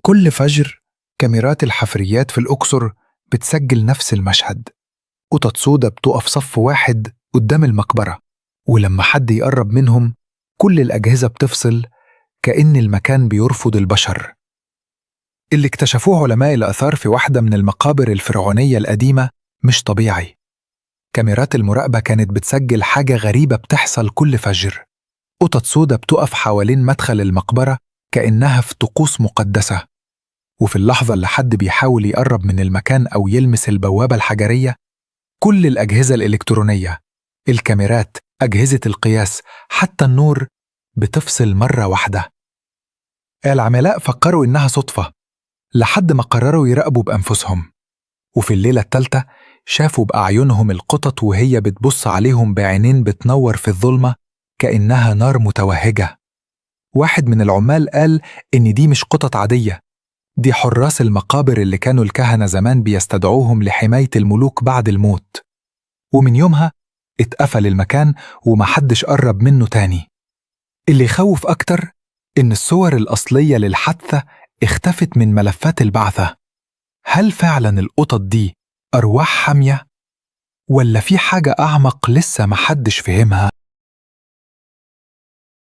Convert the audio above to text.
كل فجر كاميرات الحفريات في الأقصر بتسجل نفس المشهد. قطط سودة بتقف صف واحد قدام المقبرة، ولما حد يقرب منهم كل الأجهزة بتفصل، كأن المكان بيرفض البشر. اللي اكتشفوه علماء الآثار في واحدة من المقابر الفرعونية القديمة مش طبيعي. كاميرات المراقبة كانت بتسجل حاجة غريبة بتحصل كل فجر. قطط سودة بتقف حوالين مدخل المقبرة كأنها في طقوس مقدسة، وفي اللحظة اللي حد بيحاول يقرب من المكان أو يلمس البوابة الحجرية، كل الأجهزة الإلكترونية، الكاميرات، أجهزة القياس، حتى النور بتفصل مرة واحدة. العملاء فكروا إنها صدفة لحد ما قرروا يراقبوا بأنفسهم، وفي الليلة الثالثة شافوا بأعينهم القطط وهي بتبص عليهم بعينين بتنور في الظلمة كأنها نار متوهجة. واحد من العمال قال إن دي مش قطط عادية، دي حراس المقابر اللي كانوا الكهنة زمان بيستدعوهم لحماية الملوك بعد الموت. ومن يومها اتقفل المكان ومحدش قرب منه تاني. اللي يخوف أكتر إن الصور الأصلية للحادثة اختفت من ملفات البعثة. هل فعلا القطط دي أرواح حامية؟ ولا في حاجة أعمق لسه محدش فهمها؟